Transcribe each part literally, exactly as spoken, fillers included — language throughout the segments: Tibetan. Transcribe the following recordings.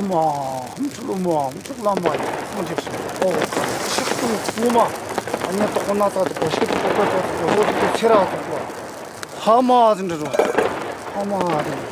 མ། ཧམ་ཆུ་ལོ་མ། ཧམ་ཆུ་ལ་མ་ཡིན། ཧམ་ཆུ་སོང་། ཨོ། ཤག་ཏུ་ངོ་མ། ཨ་ཉ་ཏོག་ན་ཚ་ཏོག་ཤག་ཏུ་ཏོག་ཏོག་ཏོག་ཏོག་ཧོ་ཏུ་ཏུ་ཚེ་ར་ཏོག་ལ། ཧ་མ་ཟིན་འདྲ་རོ། ཧ་མ་ཟིན།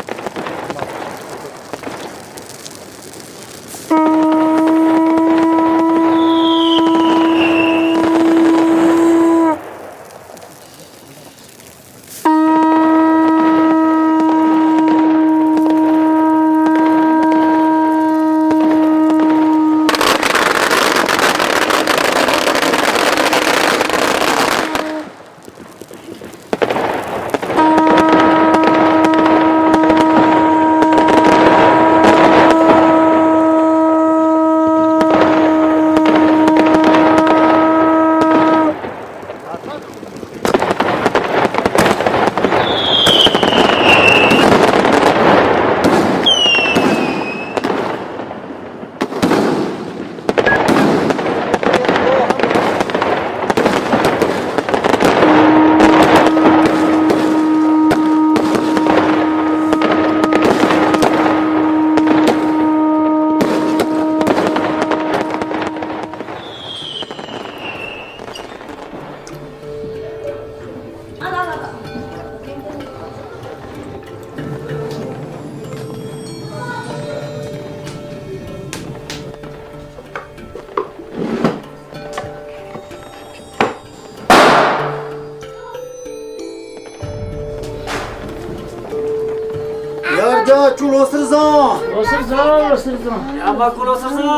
ཡར་རྒྱ་ཆུ་ལོ་སར་བཟང་། ལོ་སར་བཟང་། ལོ་སར་བཟང་། ཡ་མ་ཀུ་ལོ་སར་བཟང་།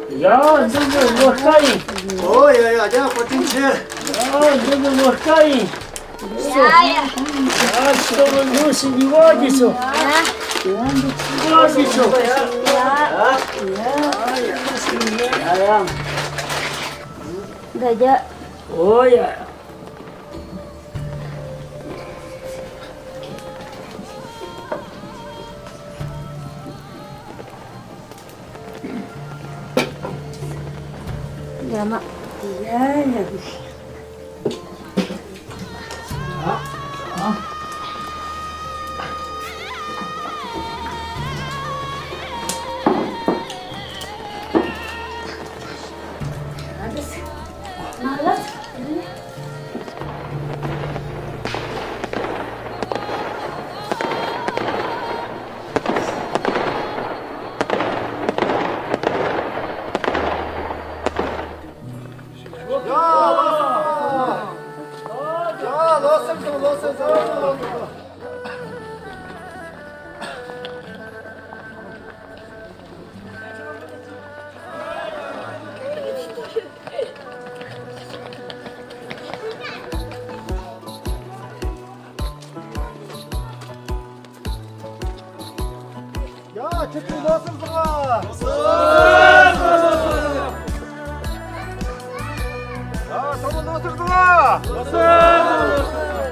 ཡ་འདི་ནི་ལོ་སྐ་ཡིན། ཨོ་ཡ་ཡ་རྒྱ་བཀའ་དྲིན་ཆེ། ཡ་འདི་ནི་ལོ་སྐ་ཡིན། ཡ་ཡ། ཡ་ཤི་ཏོ་ལོ་ལོ་སི་ཡི་བ་གི་སོ། བ་གི་སོ། ཡ་ཡ། ཨོ་ཡ། ཡ་མ། ཡ་ཡ། ཡ། ཁྱེད་ཚོ་ལོ་གསར་བཟང་ང་། ཡ། ཚང་མ་ལོ་གསར་བཟང་ང་། ལོ་གསར་བཟང་།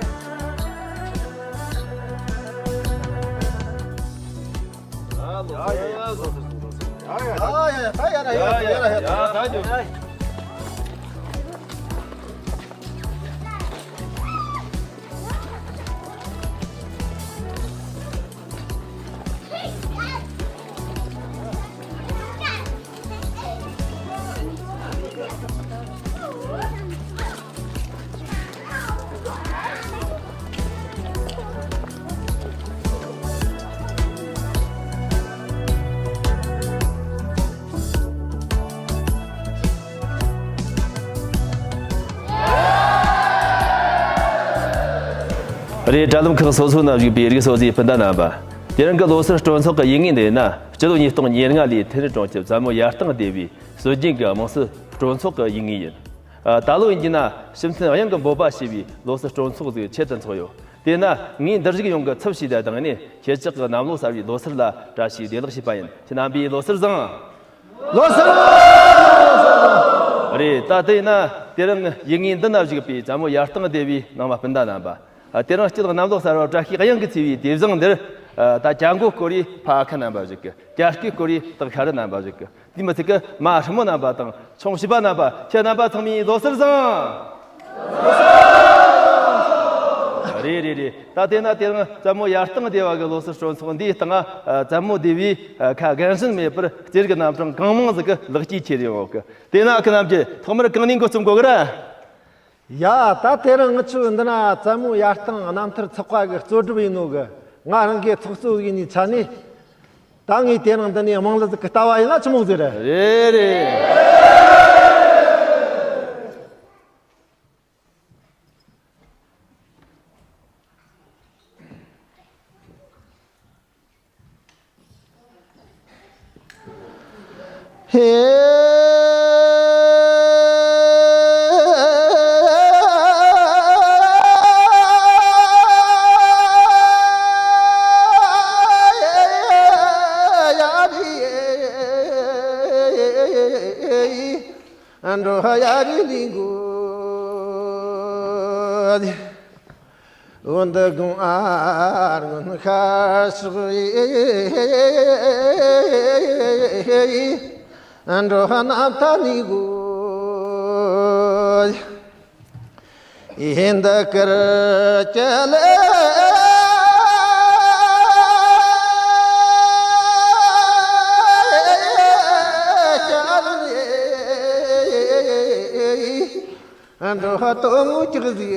ཡ་ཡ་ཡ། ད་ཡ་ར་ཡ། ཡ་ཡ་ཡ། ད་ཡ་ར་ཡ། ད་ཡ་ར་ཡ། ད་ཡ་ར་ཡ། རེད། དྲ་ལམ་ཁག་སོ་སོ་ན་བཞུགས་པའི་རིགས་སོ་སོའི་སྤུན་ཟླ་རྣམ་པ། དེ་རིང་གི་ལོ་སར་སྤྲོ་ཚོགས་ཀྱི་ཡིག་ངོས་འདི་ན། སྤྱི་ལོ་ཉིས་སྟོང་ཉེར་ལྔ་ལོའི་མཐུན་སྒྲིལ་གྲོང་ཁྱེར་བཙན་མོ་ཡར་སྟེང་སྡེ་བའི་སྲོལ་རྒྱུན་གྱི་དམངས་སྲོལ་སྤྲོ་ཚོགས་ཀྱི་ཡིག་ངོས་ཡིན། ཨ། ད་ལོ་ཡིན་གྱི་ན། ཕྱི་མཐུན་གཡང་གི་འབོད་པ་ཞེས་པའི་ལོ་སར་སྤྲོ་ཚོགས་ཟིག་ཆེད་དུ་འཚོགས་ཡོད། དེས་ན་ངས་འདིར་བཞུགས་ཡོངས་ཀྱི་ཚབ་བྱས་ཏེ་དང་ནས་ཁྱེད་ཅག་གི་གནམ་ལོ་གསར་བའི་ལོ་སར་ལ་བཀྲ་ཤིས་བདེ་ལེགས་ཞུས་པ་ཡིན། ཁྱེད་རྣམ་པས་ལོ་སར་བཟང་། ལོ་སར་བཟང་། རེད། ད་དེས་ན་དེ་རིང་ཡིག་ངོས་འདི་ན་བཞུགས་པའི་བཙན་མོ་ཡར་སྟེང་སྡེ་བའི་ནང་པ་སྤུན་ཟླ་རྣམ་པ། ཨ། དེ་རིང་སྤྱི་ལོ་གནམ་ལོ་གསར་བ་བཀྲ་ཤིས་གཡང་གི་ཚེས་པའི་དུས་བཟང་འདིར། ཨ། ད་ཅ་མགོ་སྐོར་བའི་ཕ་ཁ་རྣམ་པ་བཞུགས་གི། ཅ་སྐད་སྐོར་བའི་སྟག་ཤར་རྣམ་པ་བཞུགས་གི། དེ་མི་ཚད་ཀི་མ་སྲུ་མོ་རྣམ་པ་དང་ཆུང་བྱིས་པ་རྣམ་པ། ཁྱེད་རྣམ་པ་ཚང་མས་ལོ་སར་བཟང་། རེད་རེད་རེད། ད་དེ་ན་དེ་རིང་བཙུན་མོ་ཡར་ལྟེང་སྡེ་བ་གི་ལོ་གསར་སྤྲོ་ཚོགས་འདིའི་སྟེང་ང་བཙུན་མོ་སྡེ་བའི་ཁ་རྒན་གཞོན་མེད་པར་སྐྱེ་རིགས་རྣམ་གྲངས་གང་མང་ཟིག་གི་ལེགས་སྐྱེས་ཁྱེར་ཡོང་གི། དེ་ན་ཁི་རྣམས་ཀྱིས་ཐོག་མར་གང་ནས་འགོ་རྩོམ་དགོས་གི་ར། ཡ། ད་དེ་རིང་ངི་ཆོ་འདི་ན་བཙུན་མོ་ཡར་ལྟེང་རྣམ་ཐར་ཚོགས་པ་གི་གཙོ་སྒྲུབ་ཡིན་ནོ་གི། ང་རང་གི་ཚོགས་གཙོ་ཡིན་ནི་ཆ་ནས། ད་ངས་དེ་རིང་འདི་ནས་དམངས་གླུ་ཟིག་གི་ལྟ་བ་ཡིན་ན་ཆི་མོ་ཟིག་རེད། རེད་རེད། འགྲོ་ཡ་རི་ལི་མགོ། འོ་འདི་དགོང་ཨ་རྔོན་ཤར་ཕྱོགས་ཡི། འགྲོ་ནམ་ཐ་ནི་གོ། ཡིན་འདི་ཀར་ཅི་ལེ། འགྲོ་ཧ་དོ་མོ་ཅིག་ཟིག་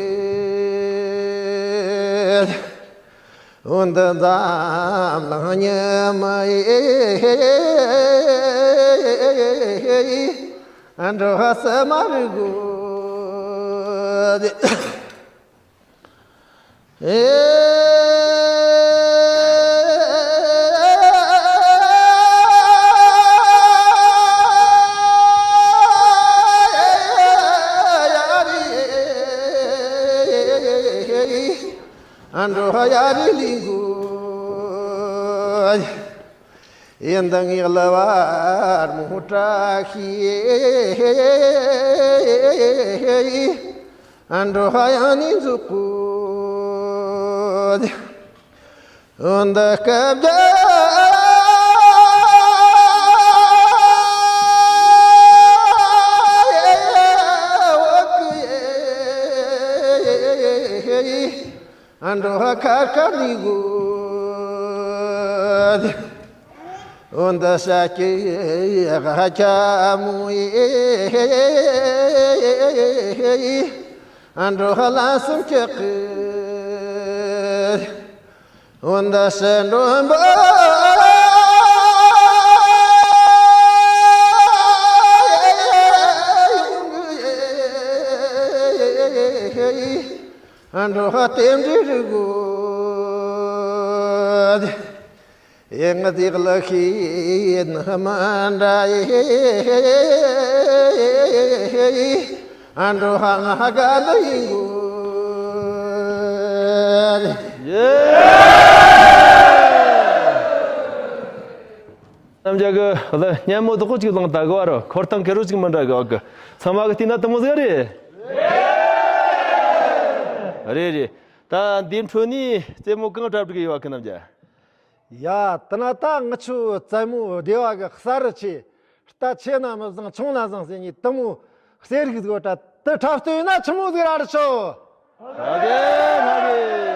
འོ་འདི་འཛམ་གླིང་ཉི་མ་ཡི། འགྲོ་ཧ་ས་མ་རི་གོ། འགྲོ་ཡ་རི་ལི་མགོ། ཡིན་འདི་ངེག་ལ་བར་མོ་བཀྲ་ཤིས། འགྲོ་ཡང་ནི་འཛུགས་གོ། འདི་སྐབས་རྒྱ། འགྲོ་ཁར་ཁར་ནི་གོ། འོ་འདི་ས་ཀྱི་ཧ་ཆ་མོ་ཡི། འགྲོ་ལ་སུམ་ཅི་ཀི། འོ་འདི་ས་འགྲོ་འབའ། འགྲོ་ལྟེམ་འབྲི་རི་གོ། ཡེ་ང་དེག་ལ་ཤེས་ན་མ་འདྲ་ཡེ། འགྲོ་ཧ་ང་ཧ་ག་ལ་ཡིན་གོ། ཡེ། རྣམས་ཀྱི་གི་ལ་སྙན་མོ་དོག་གཅིག་ལོང་ད་གོ་བ་རོ། འཁོར་སྟངས་ཁེ་རོ་གཅིག་མི་འདྲ་གི་བ་གི། ཚང་མ་གི་བལྟས་ན་དུ་མོ་ཟིག་རེད། རེད་རེད། ད་འདི་འཕྲོ་ནས་རྩེད་མོ་གང་གྲ་སྒྲིག་ཡོད་བ་གི་རྣམས་ཀྱི། ཡ། དེ་ན་ད་ང་ཆོ་རྩེད་མོ་སྡེ་བ་གི་གསར་རུ་ཆེ། རྟ་ཆེ་ན་མི་བཟང་ཆུང་ན་བཟང་ཟེར་ནས་དུ་མོ་གསེར་གི་ཟིག་བ་ད་དུ་འཁྲབ་སྟོན་ཡིན་ན་ཆི་མོ་ཟིག་ར་རུ་ཆོ། ཕ་གི་ཕ་གི།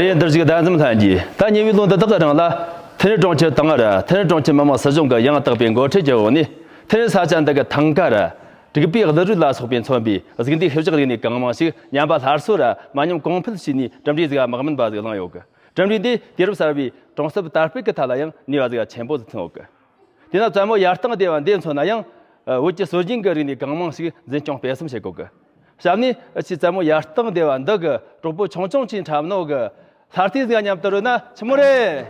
རེད། འདིར་བཞུགས་ཟླ་འཛོམས་ལྷན་རྒྱས། ད་ཉེ་བའི་ལོ་འདི་དག་གི་རིང་ལ་ཐེ་རི་གྲོང་ཁྱེར་དང་ར་ཐེ་རི་གྲོང་ཁྱེར་མི་དམངས་སྲིད་གཞུང་གི་ཡང་དག་པའི་འགོ་ཁྲིད་ཀྱི་འོག་ནས་ཐེ་རི་ས་ཆ་འདི་གི་ཐང་ག་ར་དྲུག་པའི་གླུ་རུ་ལ་སོགས་པས་མཚོན་པའི་གཟུགས་འདས་ཤུལ་བཞག་རིག་གནས་གང་མང་ཞིག་ཉམས་པ་སླར་གསོ་ར་མ་ཉམས་གོང་འཕེལ་བྱས་ནས་གྲུབ་འབྲས་ཟིག་དམག་མིན་པ་ཟིག་བླངས་ཡོད་གི། གྲུབ་འབྲས་འདིས་དུས་རབས་གསར་བའི་གྲོང་གསེབ་དར་སྤེལ་གྱི་ཐད་ལ་ཡང་ནུས་པ་ཟིག་ཆེན་པོ་ཟིག་ཐོན་ཡོད་གི། དེས་ན་བཙན་མོ་ཡར་བཏང་སྡེ་བ་འདི་མཚོན་ན་ཡང་། བོད་ཀྱི་སྲོལ་རྒྱུན་གྱི་རིག་གནས་གང་མང་ཞིག་འཛིན་སྐྱོང་སྤེལ་གསུམ་བྱེད་དགོས་གི། གཤམ་ནས་ཨ་ཆེ་བཙན་མོ་ཡར་བཏང་སྡེ་བ་འདི་གི་གྲོགས་པོ་ཆུང་ཆུང་ཆེ་འཁྲབ་ནོ་གི་ལྷ་རྟེན་ཟིག་མཉམ་དུ་རོལ་ན་ཆི་མོ་རེད།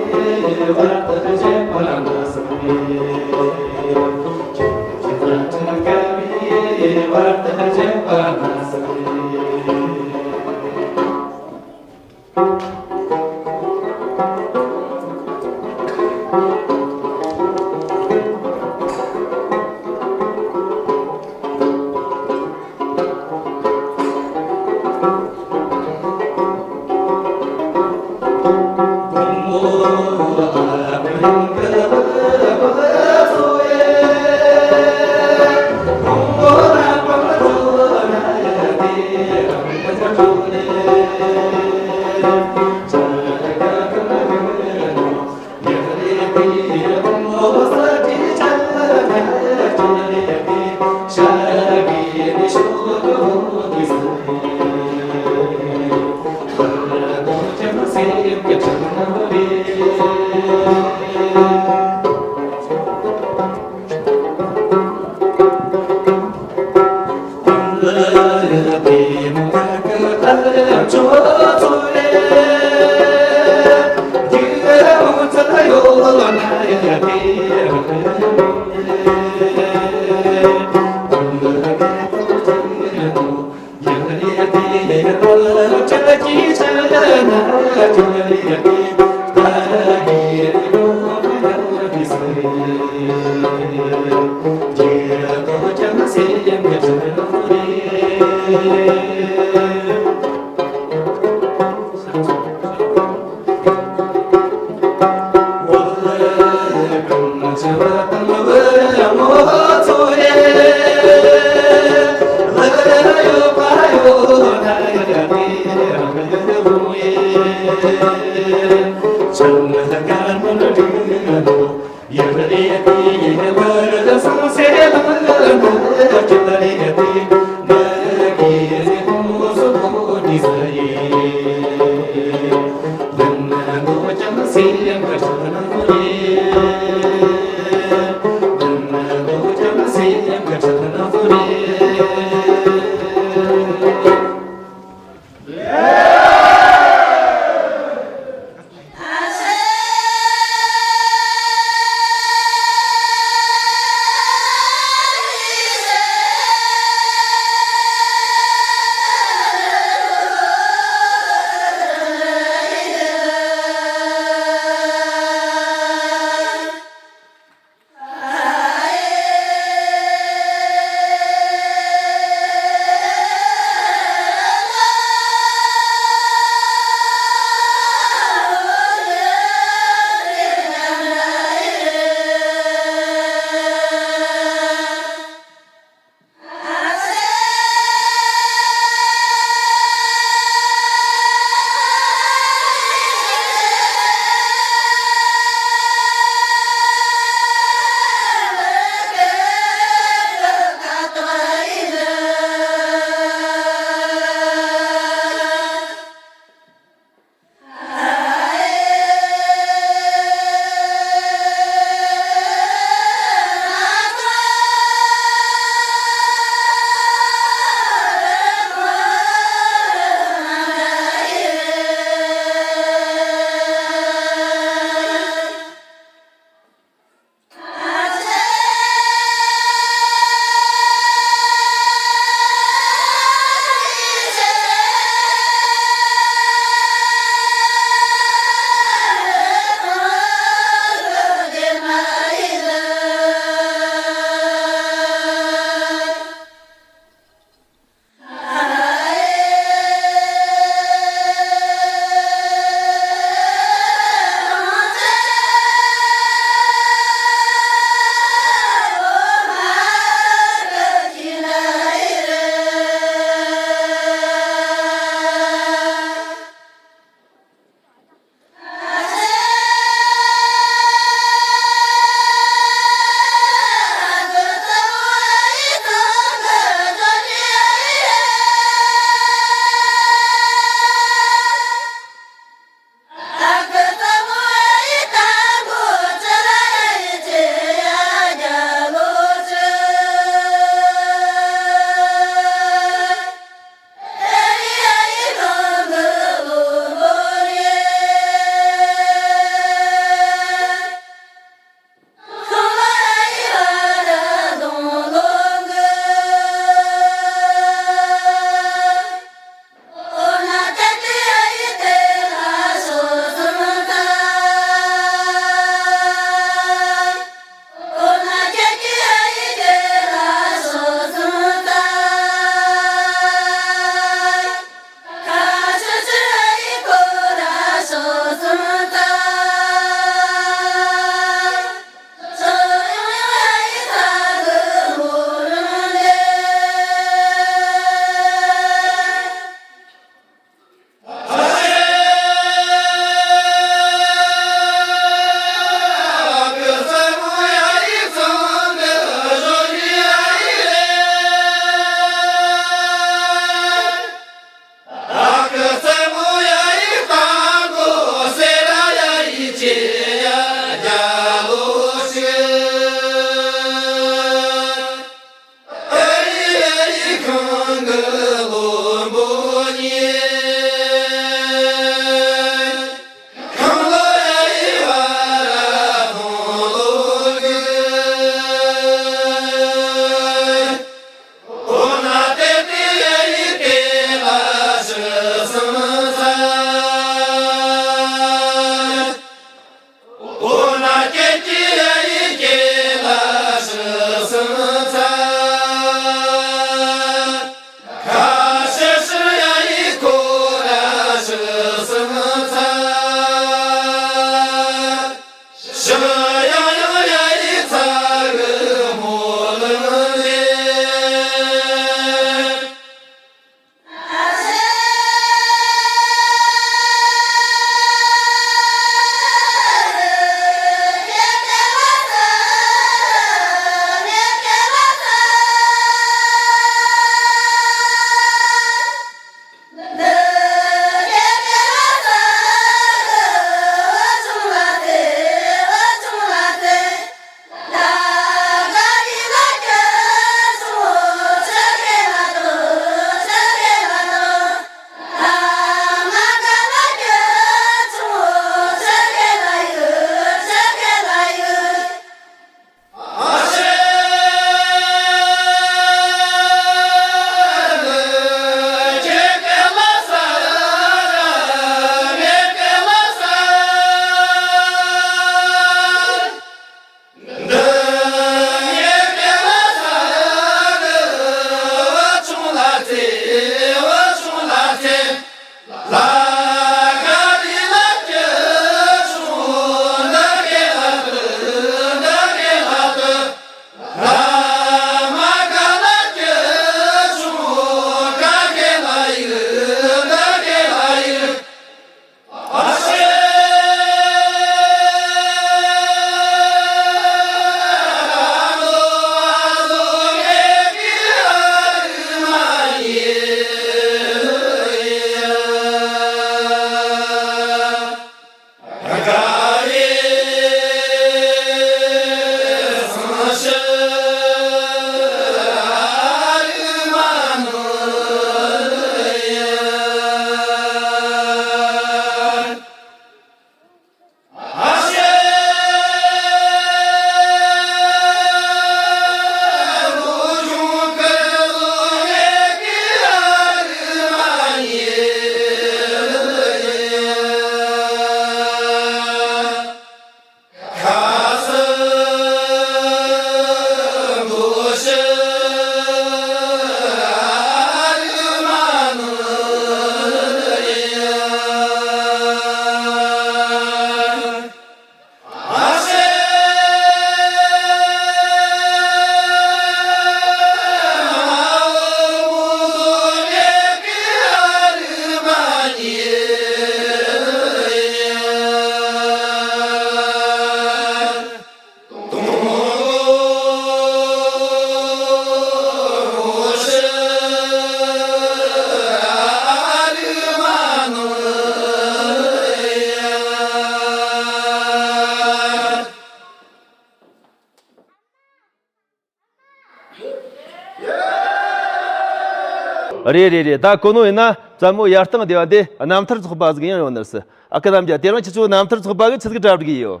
རེད་རེད་རེད། ད་གོ་ནོ་ཡིན་ན་བཙན་མོ་ཡར་བཏང་སྡེ་བ་འདི་རྣམ་ཐར་ཚོགས་པ་ཟིག་ཡང་ཡོད་ནི་རེད། ཨ་ཁུ་རྣམ་རྒྱལ། དེ་རིང་ཁྱེད་ཚོ་རྣམ་ཐར་ཚོགས་པ་གི་ཆི་ཟིག་གྲ་སྒྲིག་ཡོད།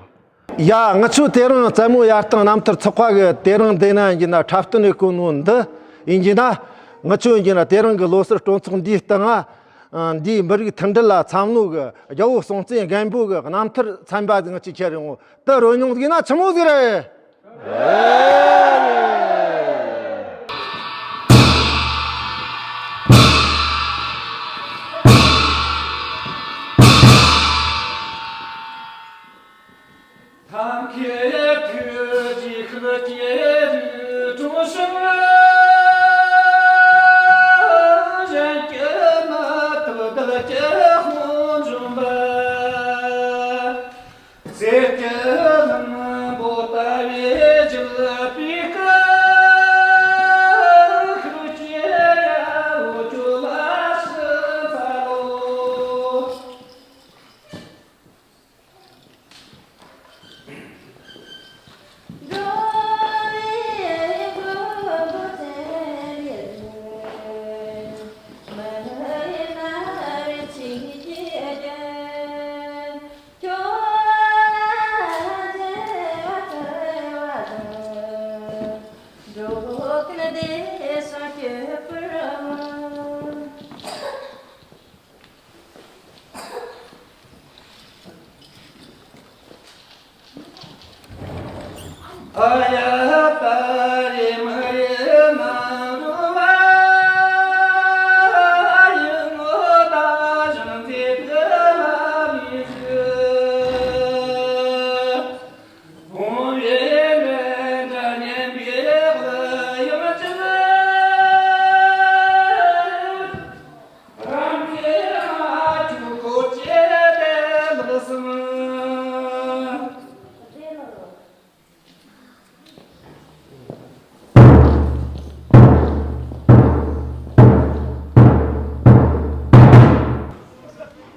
ཡ། ང་ཚོ་དེ་རིང་བཙན་མོ་ཡར་བཏང་རྣམ་ཐར་ཚོགས་པ་གི་དེ་རིང་འདི་ན་ཡིན་གྱི་ན་འཁྲབ་སྟོན་ནས་གོ་ནོ་འདི་ཡིན་གྱི་ན། ང་ཚོ་ཡིན་གྱི་ན་དེ་རིང་གི་ལོ་གསར་སྤྲོ་ཚོགས་འདིའི་སྟེང་ང་འདིའི་མི་རིགས་མཐུན་སྒྲིལ་ལ་འཚམས་ནོ་གི་རྒྱལ་པོ་སྲོང་བཙན་སྒམ་པོ་གི་རྣམ་ཐར་ཚན་པ་ཟིག་ང་ཚོས་ཁྱེར་ཡོང་། དེ་རོལ་མྱོང་ཟིག་ཡིན་ན་ཆི་མོ་ཟིག་རེད།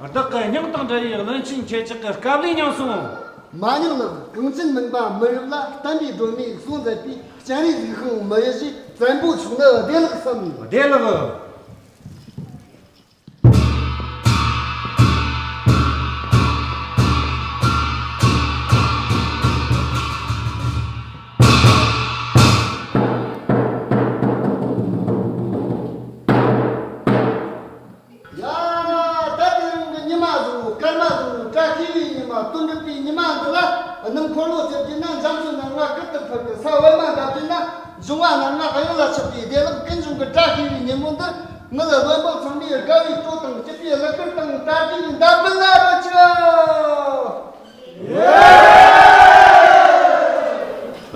བདག་གི་སྙིང་དང་འདྲ་བའི་བློན་ཆེན་ཁྱེད་ཅག་གི་སྐབས་ལས་མྱངས་སོང་། མ་མྱངས་ལགས། གངས་ཅན་མིན་པ་མི་རབས་ལ། བསྟན་པའི་སྒྲོན་མེས་གསུང་མཛད་པའི། སྤྱན་རས་གཟིགས་ཤིང་མི་ཡི་རྗེ། བཙན་པོ་མཆོག་ནི་བདེ་ལེགས་སམ། བདེ་ལེགས། ཡ། ད་དེ་རིང་གི་ཉི་མ་བཟང་བོ། སྐར་མ་བཟང་བོ། བཀྲ་ཤིས་པའི་ཉི་མ། དོན་འགྲུབ་པའི་ཉི་མ་འདི་ལ། སྣུམ་འཁོར་ལོ་རྩེ་བརྒྱུད་ན། འཇམ་རྩུབ་ནར་མ་ཀུན་ཏུ་ཕུལ་གི། ས་བར་མ་འདབ་བརྒྱུད་ན། འབྱུང་བ་ནར་མ་གཡང་ལ་ཆགས་པའི། བདེ་ལེགས་ཀུན་འབྱུང་གི་བཀྲ་ཤིས་པའི་ཉིན་མོ་འདིར། ངེད་བློན་པོ་ཚང་མས་དགའ་བའི་སྤྲོ་དང་། སྐྱིད་པའི་གླུ་གར་དང་། གྲ་སྒྲིག་གི་འདབ་བུ་ལ་རོལ་ཅིག།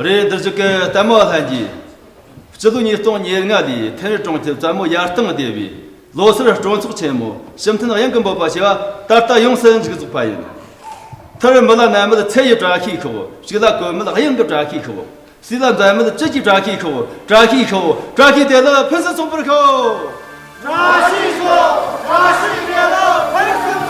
རེད། འདིར་བཞུགས་ཀྱི་ལྟད་མོ་བ་ལྷན་རྒྱས། སྤྱི་ལོ་ཉིས་སྟོང་ཉེར་ལྔ་ལོའི་ཐུན་རེར་གྲོང་ཁྱེར་བཙན་མོ་ཡར་བཏང་སྡེ་བའི་ལོ་སར་སྤྲོ་ཚོགས་ཆེན་མོ། ཕྱི་མཐུན་གཡང་གི་འབོད་པ་ཞེས་པ་ད་ལྟ་ཡོངས་སུ་མཇུག་རྫོགས་པ་ཡིན། མཐར་མི་ལ་མནལ་མེད་ཚེ་ཡི་བཀྲ་ཤིས་ཤོག། ཕྱུགས་ལ་གོད་མེད་གཡང་གི་བཀྲ་ཤིས་ཤོག། སྲིད་ལ་འཛད་མེད་བཅུད་ཀྱི་བཀྲ་ཤིས་ཤོག། བཀྲ་ཤིས་ཤོག། བཀྲ་ཤིས་བདེ་ལེགས་ཕུན་སུམ་ཚོགས་པར་ཤོག། བཀྲ་ཤིས་ཤོག། བཀྲ་ཤིས་བདེ་ལེགས་ཕུན་སུམ་